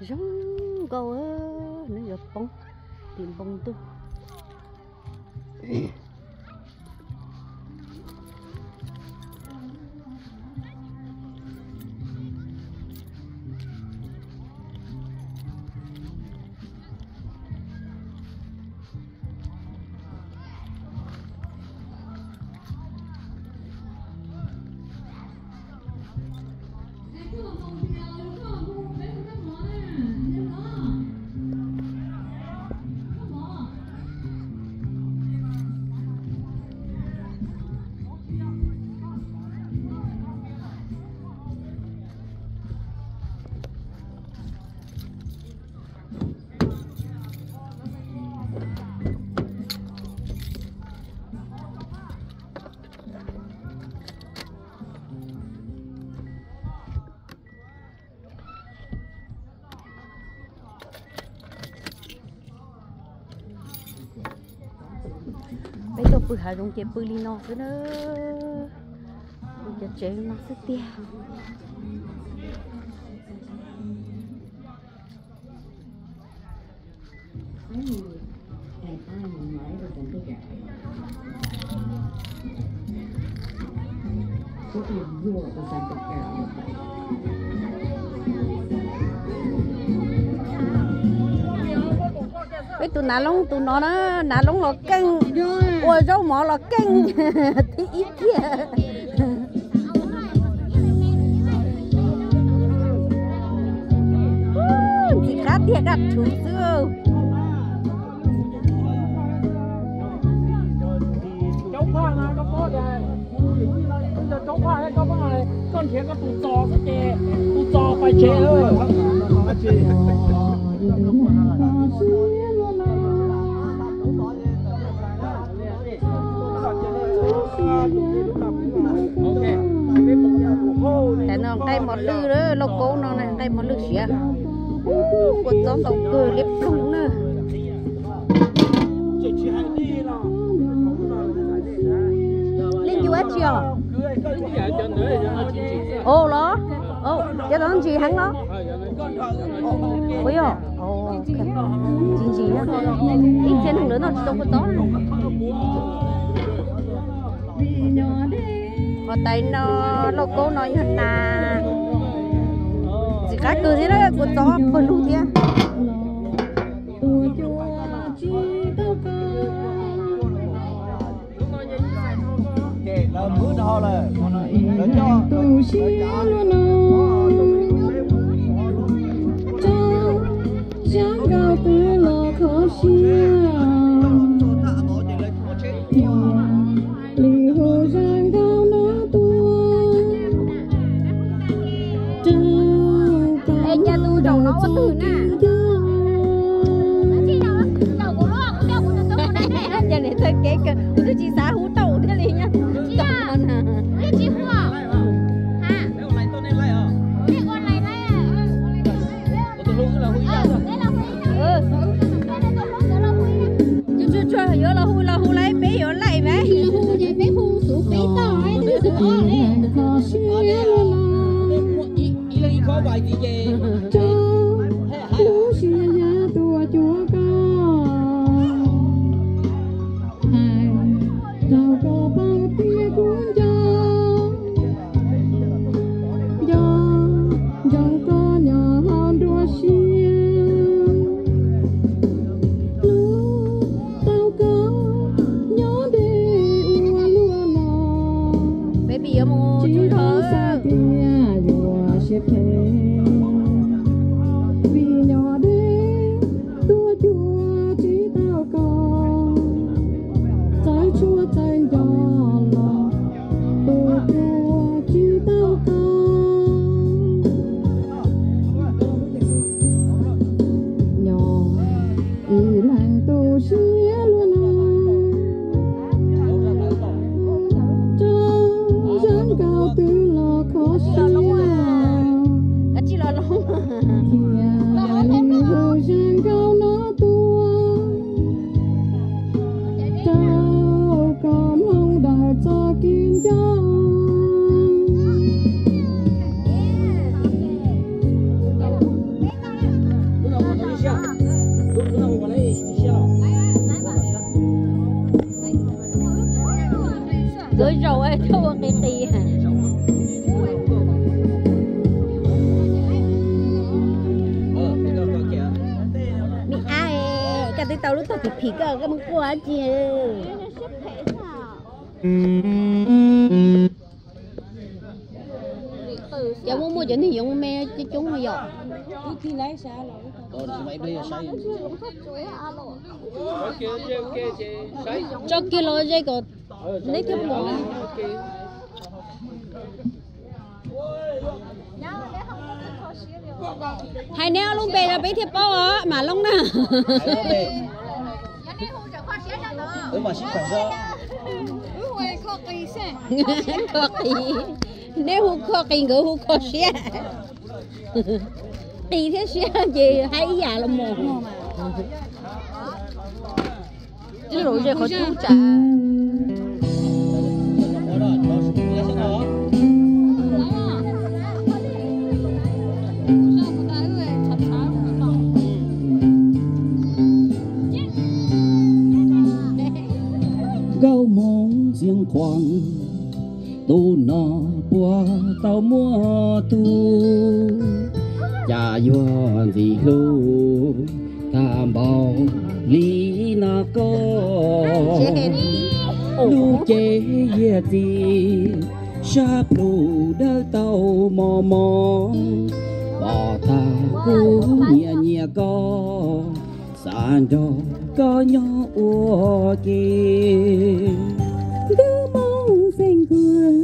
Zoo nkauj, nws yuav poob tim npoo ntuj. Peb tuaj pw hav zoov ces pw li no xwb na. Pw cov tsev no xwb tiag. Peb tus nav loob tus no na, nav loob los keej, ua zaub mov los keej, thib ib kiag. Ntxim qab tiag, daj rhuv xwb. Koj nrhiav koj tus txos xwb ces tus txos pais tsev lawm. Tam no nqaij mos lwj, lauj kaub no na, nqaij mos lwj siav. Kua txob ntau kawg, liab ploog na. Leej yus dab tsi os? Ua los, cov no ntsim heev los? Ua yog, ntsim ntsim, ib txhia neeg lawv noj tsis tau kua txob. Qhov tais no, lauj kaub no yog nas, ntxim qab kawg thiab, kua txob pawg lug thiab. Es cas tus zaum no ua twg na? Cas niam txawj kev kawg, kuv twb tsis xav hu tau thiaj li nyob txog no na. Tsuag tsuag yuav los hu los hu lawm, peb yuav laim mas. Peb pis yuav mus tsuag zog. Coj ua qis qis. Me ab, koj twb tau lub tog phim phim koj, koj mus quaj dab tsi? Cov muaj muaj cov neeg yoov me coob coob yom. Tso kiag los ze kom neb thiab pom. Hais neb ob lub npe rau peb thiaj paub os, Mam Loob na. Kho qis, neb hu kho qis, nkawd hu kho siab. Qis thiab siab ces hais ib yam los mus. Ib los ze qhov cub tsam. Nkauj Hmoob Xeev Khuam, tus no puas tau muaj tub, cas yuav ntxim hlub tag npaum li no koj. Lub cev yiag txiv, sab plhu dawb tau mos mos, pom tag kuv nyiam nyiam koj, xav nrog koj nyob ua ke. Nkauj Hmoob Xeev Khuam,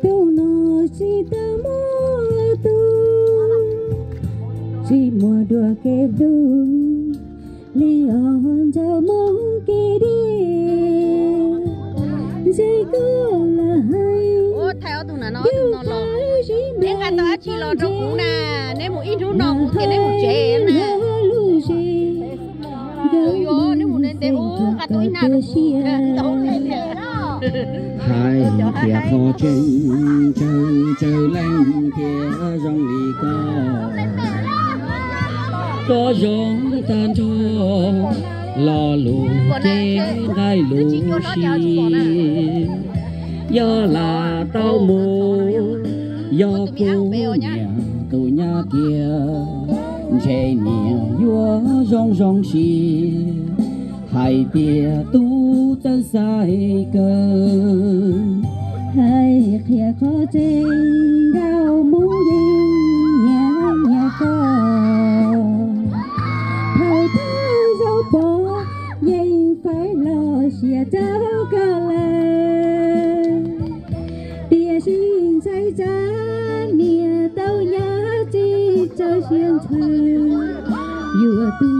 tus no tsis tau muaj tub, tsis muaj dua kev hlub li os Nkauj Hmoob kev deb. Ntshe koj lam hais, neb nqa tau dab tsi los rau kuv na, neb mus ib hnub no kuv tias neb mus tsev na. Neb mus ntev ntev ua nqa tau ib nag rau kuv. Hais tias qhov tseeb tsawg tsawg leej thiaj zoo li koj. Koj zoo tag nrho lo lus ces nqaij lus siab. Yog lam tau mus, yog kuv nyiam tus nyab tiag, ntshe nyias yuav zoo zoo siab. Hais tias tub txawj xaiv kawg, hais qhia qhov tseeb Nkauj Hmoob yeej nyiam nyiam koj. Thaum twg zaum pom yeej faib los sia rau koj lawm. Tiam sis ntshai tsam niam tau nyab tsis txaus siab ntshaw, yuav tu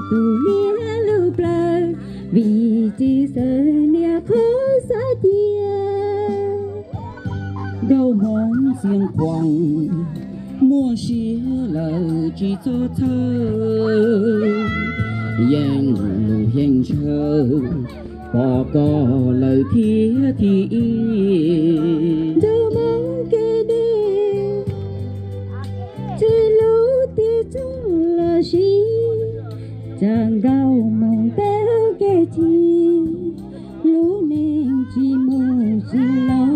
tus niam lub plawv, vim tsis xav niam qhov xav cia. Nkauj Hmoob Xeev Khuam, muaj siab lawm tsis txhob txhawj, yeej lus yeej ntshaw, pom koj lawm thiab thib ib. Nkauj Hmoob kev deb, tsis hlub tiag tsoom los sis, tsam Nkauj Hmoob tau kev chim, lub neej tsis mus tsis los.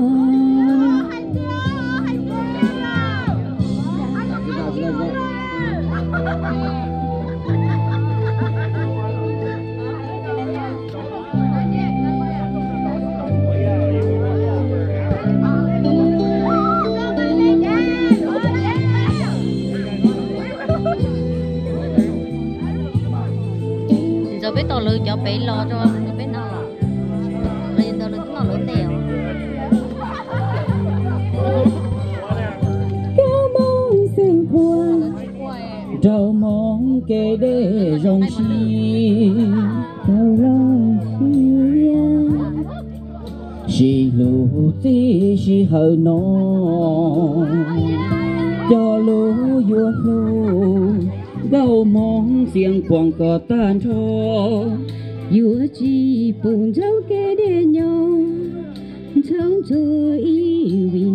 Ntxawm peb tos lawv cov pem los rau peb noj los, los ntawd lawv twb noj lawv tej os. Nkauj Hmoob Xeev Khuam, Nkauj Hmoob kev deb zoo siab, tau los siab. Sib hlub txij sij hawm no, cog lus yuav hlub Nkauj Hmoob Xeev Khuam kom tag nrho. Yuav tsis pub ntxhov kev deb nyob, ntxhov ntxhov ib vim